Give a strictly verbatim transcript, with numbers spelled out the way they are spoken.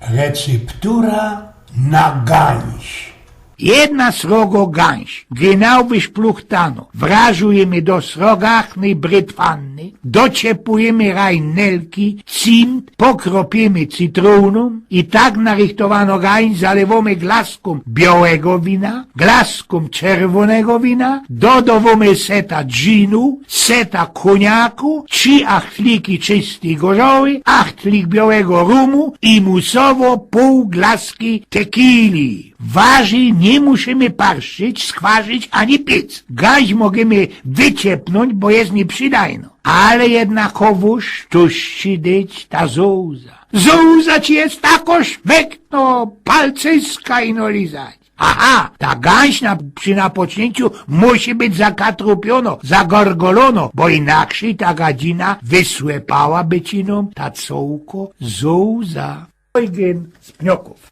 Receptura na gańś. Jedna srogo gańś, genau wyszpluchtano. Wrażujymy do srogachnyj brytwanny, doczepujymy rajnelki, cymt, pokropiymy cytrōnōm i tak narychtowano gańś zalewomy glaskōm biołego wina, glaskōm czerwonego wina, dodowomy seta dżinu, seta kōniaku, trzi achtliki czystyj gorzoły, achtlik biołego rumu i musowo pōł glaski tequili. Warzyj niy musimy parszczyć, skwarzyć ani piec. Gańś możymy wyciepnōńć, bo je niyprzidajno. Ale jednakowōż, cōż ci dyć ta zōłza. Zōłza ci je tako szmykno, palcyska ino lizać. Aha, ta gańś na, przi napoczniynciu musi być zakatrupiono, zagorgolono, bo inakszyj ta gadzina wysłepałaby ci nōm ta cołko zōłza. Eugyn z Pniokōw.